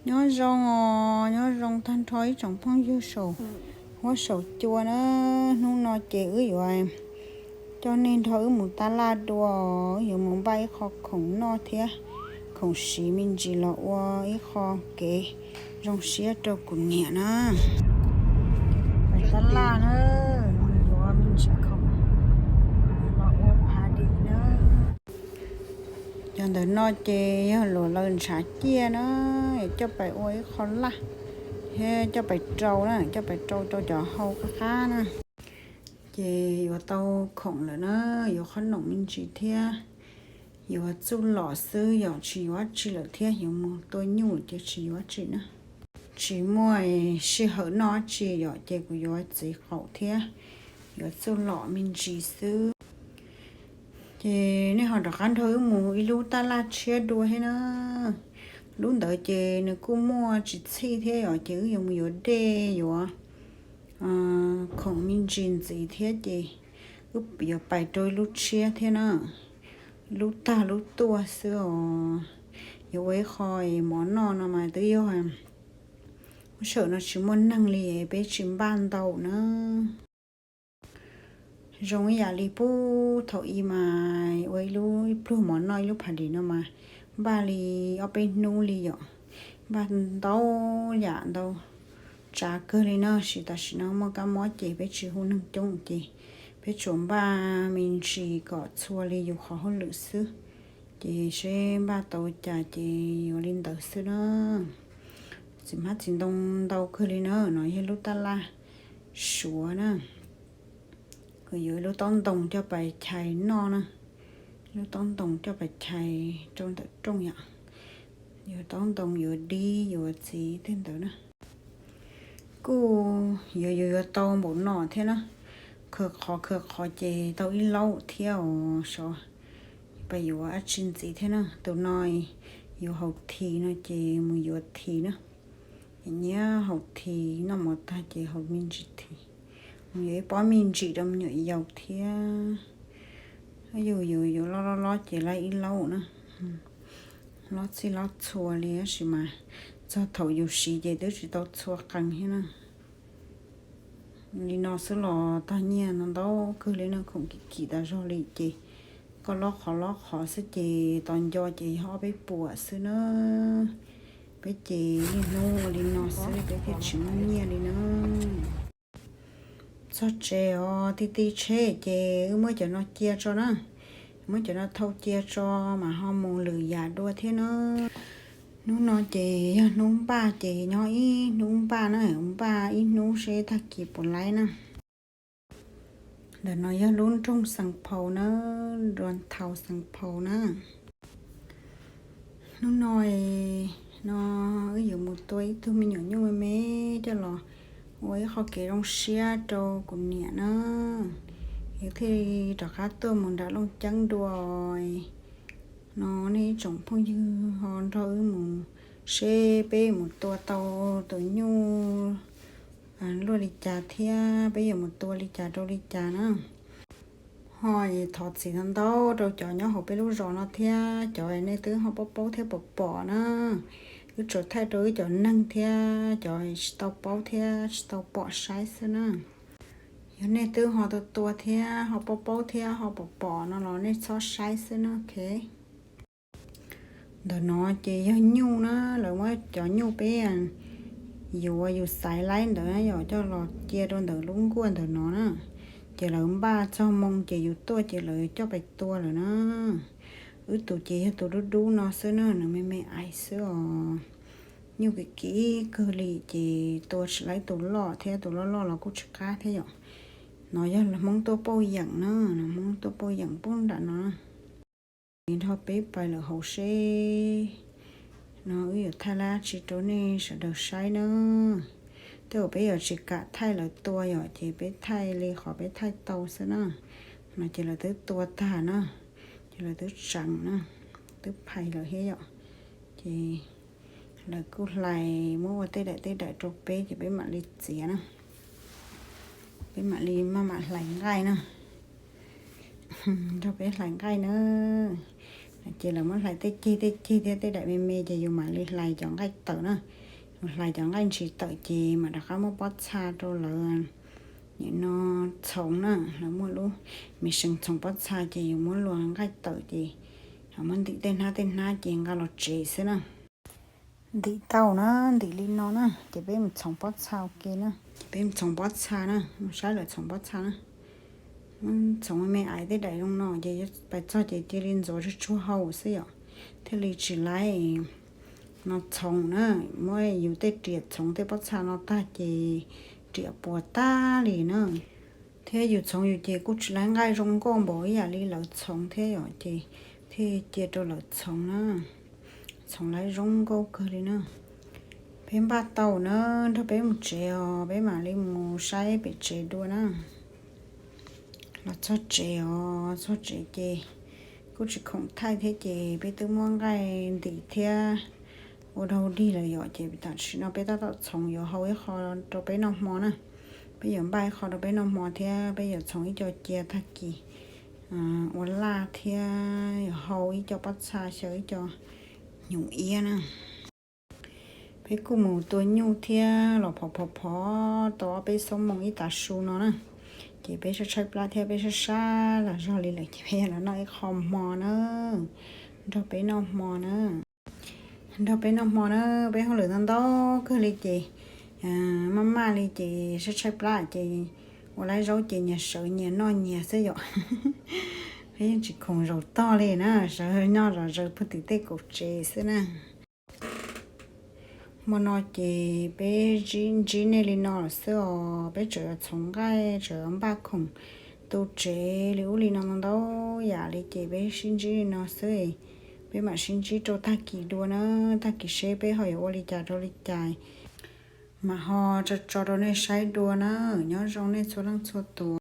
Nyob zoo os, nyob zoo tag nrho ib tsoom phooj ywg saum huab saum cua na. Hnub no ces wb yuav coj nej nrog wb mus tab laj dua, wb yuav mus npaj ib qho khoom noj thiab khoom siv me ntsis los ua ib qho kev zoo siab rau kuv niam na. Pais tab laj na, yuav me ntsis khoom los ua party na. Cov ntawm no ces yog luam laws ntshav ciaj na, coj pais ua ib qho laj thiab coj pais rau na, coj pais rau rau cov hau qab qab na. Ces yuav tau khoom lawm na, yuav qhob noom me ntsis thiab yuav txuj lom xwb, yom, tsis yuav dab tsi lawm thiab, yuav mus tua nyuj ces tsis yuav dab tsi na. Tsis muaj sij hawm noj dab tsi yom, ces kuv yuav txiv qaum thiab yuav txuj lom me ntsis xwb. Ces nej ho rov qab nrog wb mus ib lub tab laj tshiab dua thiab na. Lub ntawd ces nws kuj muaj tsis txhij thiab yom, ces wb yuav mus yuav dej yuav khoom me ntsis ntxiv thiab ces wb yuav pais rau ib lub tshiab thiab na. Lub tag lub tuaj xwb os. Yuav ua ib qho mov noj no mas twb yog lub sij hawm no tsis muaj neeg li, peb tsis npaj ntau na. Zoo ib yam li puag thaum ub mas ua ib lub, ib pluag mov noj ib lub party no mas npaj li ob peb hnub li yom, npaj ntau yam ntau tsav kawg li na. Tab sis tam sim no muaj kab mob ces peb tsis hu neeg coob ces peb tsuas npaj me ntsis kom txhua li yus qhov hauj lwm xwb. Ces seb npaj tau cas ces yuav li ntawd xwb na. Txiv hmab txiv ntoo ntau kawg li na. No yog lub tab laj Suav na. Kuv yuav ib lub taub ntoo coj pais chais noj na. Lub taub ntoo coj pais chais rau ntawm rooj yom. Yuav taub ntoo, yuav dib, yuav txiv tej ntawd na. Kuj yuav yuav yuav tau npaum no thiab na. Khaws qhov khaws qhov ces tau ib laub thiab os. Sov pais yuav dab tsi ntxiv thiab na. Tus no yuav haus this no ces mus yuav this na. Nyiam nyiam haus this, noj mov tag ces haus me ntsis this. Mus yuav ib pob me ntsis rau me nyuam yaus thiab. Yus yus yuav lob lob lob ces laib ib laub na. Lob txhij lob txhua li tab sis mas txog thaum yus siv ces twb tsis tau txhua qees thiab na. Li no xwb los tag nyiaj no ntau kawg li no, khoom kim kim tas zog li ces koj lob qhov lob qhov xwb ces tos nco ces yog ob peb puas xwb na. Peb ces niaj hnub ua li no xwb peb thiaj tsis muaj nyiaj li na. Txog tsev os, ti ti tsheb ces wb muab cov no cia tso na. Muab cov no thau cia tso mas ho mus lwm yam dua thiab na. Hnub no ces yog hnub npaj ces nyob ib hnub npaj na, npaj ib hnub seb tag kis puas laib na. Ntawm no yog lub nroog Xeev Phaus na, downtown Xeev Phaus na. Hnub no, no wb yuav mus tua ib tug me nyuam nyuj me me coj los ua ib qho kev zoo siab rau kuv niam na. Yus thiaj li rov qab tuaj mus nram Looj Ceeb dua. No nej ib tsoom phooj ywg ho nrog wb mus seb peb mus tua tau tus nyuj luaj li cas thiab peb yuav mus tua li cas rau li cas na. Ho thov txim ntau ntau rau cov nyob hauv peb lub zos no thiab cov nej twb ho paub paub thiab pom pom na. Wb tsuas thaij rau wb cov neeg thiab cov tsis tau paub thiab tsis tau pom saib xwb na. Yog nej twb ho tua tua thiab ho paub paub thiab ho pom pom no los nej txhob saib xwb na, ok. Ntawm no ces yog nyuj na, lawv muab cov nyuj peb yuav yus xaiv laib ntawd yom coj los cia rau ntawm lub nkuaj ntawm no na. Ces lawv npaj txog moo ces yus tuaj ces lawv coj pais tua lawm na. Wb tus ces yog tus dub dub no xwb na, nws me me ais xwb os. Nyuj kim kim kawg li ces tua tsis laib tus loj thiab tus loj loj los kuj tsis qab thiab yom. No yog Hmoob tuaj pauj yeem na, no Hmoob tuaj pauj yeem pub nram no. Nrog peb pais lawm hauv seb no wb yuav thaij dab tsi rau nej sawv daws saib na. Tej uas peb yuav tsis kam thaij lawv tua yom ces peb thaij li qhov peb thaij tau xwb na. No ces lawv twb tua tag na, ces lawv twb tseev na, twb phais lawm thiab yom. Ces lawv kuj hlais muab ua tej daim tej daim rau peb ces peb mam li txiav na. Peb mam li maj mam hlais nqaij na. Nrog peb hlais nqaij na. Ces lawv muab hlais tej ceg tej ceg thiab tej daim me me ces yus mam li hlais cov nqaij tawm na. Yus hlais cov nqaij ntshis tawm ces mam rov qab muab pob txha rau lawv nim no txhoov na. Lawv muaj lub me sees txhoov pob txha ces yus muab luas nqaij tawm ces muab ntim tej hnab tej hnab ces nqa los tsev xwb na. Ntim tau na, ntim li no na ces peb mus txhoov pob txha ua ke na. Ces peb mus txhoov pob txha na, mus saib lawv txhoov pob txha na. Txhoov me me aiv tej daim zoo no ces pais txog ces cia li ntxuav tsuag tsuag hau xwb yom, thiaj li tsis laib no txhoov na. Muab yus tej riam txhoov tej pob txha no tag ces riam puas tag li na. Thiab yus txhoov yus ces kuj tsis laib nqaij zoo nkauj npaum ib yam li lawv txhoov thiab yom, ces thiaj cia rau lawv txhoov na. Txhoov laib zoo nkauj kawg li na. Peb npaj tau na, nrog peb mus tsev os, peb mam li mus saib pem tsev dua na. Los txog tsev os, txog tsev ces kuj tsis khoom thaij thiab ces peb twb muab nqaij ntim thiab ua dog dig lawm yom, ces tam sim no peb tab tom txhoov yuav hau ib qho rau peb noj hmo na. Peb yuav npaj ib qho rau peb noj hmo thiab peb yuav txhoov ib co cia tag kis ua laj thiab yuav hau ib co pob txha xyaw ib co hnyuv iab na. Peb kuj mus tua nyuj thiab los phov phov phov tau ob peb xuab moos ib tav su no na. Ces peb tshaib tshaib plab thiab peb sab sab los zog li lawm ces peb yuav los noj ib qho hmo na. Nrog peb noj hmo na. Nrog peb noj hmo na, peb hauj lwm ntau ntau kawg li ces maj maj li ces tshaib tshaib plab ces ua laib zaub ces nyias sawv nyias noj nyias xwb yom. Peb yeej tsis khoom zaum tog li na, sawv noj zom zaws puag tim tej kaum tsev xwb na. Hmo no ces peb ntsib nej li no lawm xwb os, peb tseem yuav txhoov nqaij, tseem yuav npaj khoom tu tsev li ub li no ntau ntau yam li ces peb sib ntsib li no xwb. Peb mam sib ntsib rau tag kis dua na, tag kis seb peb ho yuav ua li cas rau li cas mam ho tso tso rau nej saib dua na. Nyob zoo nej txhua leej txhua tus.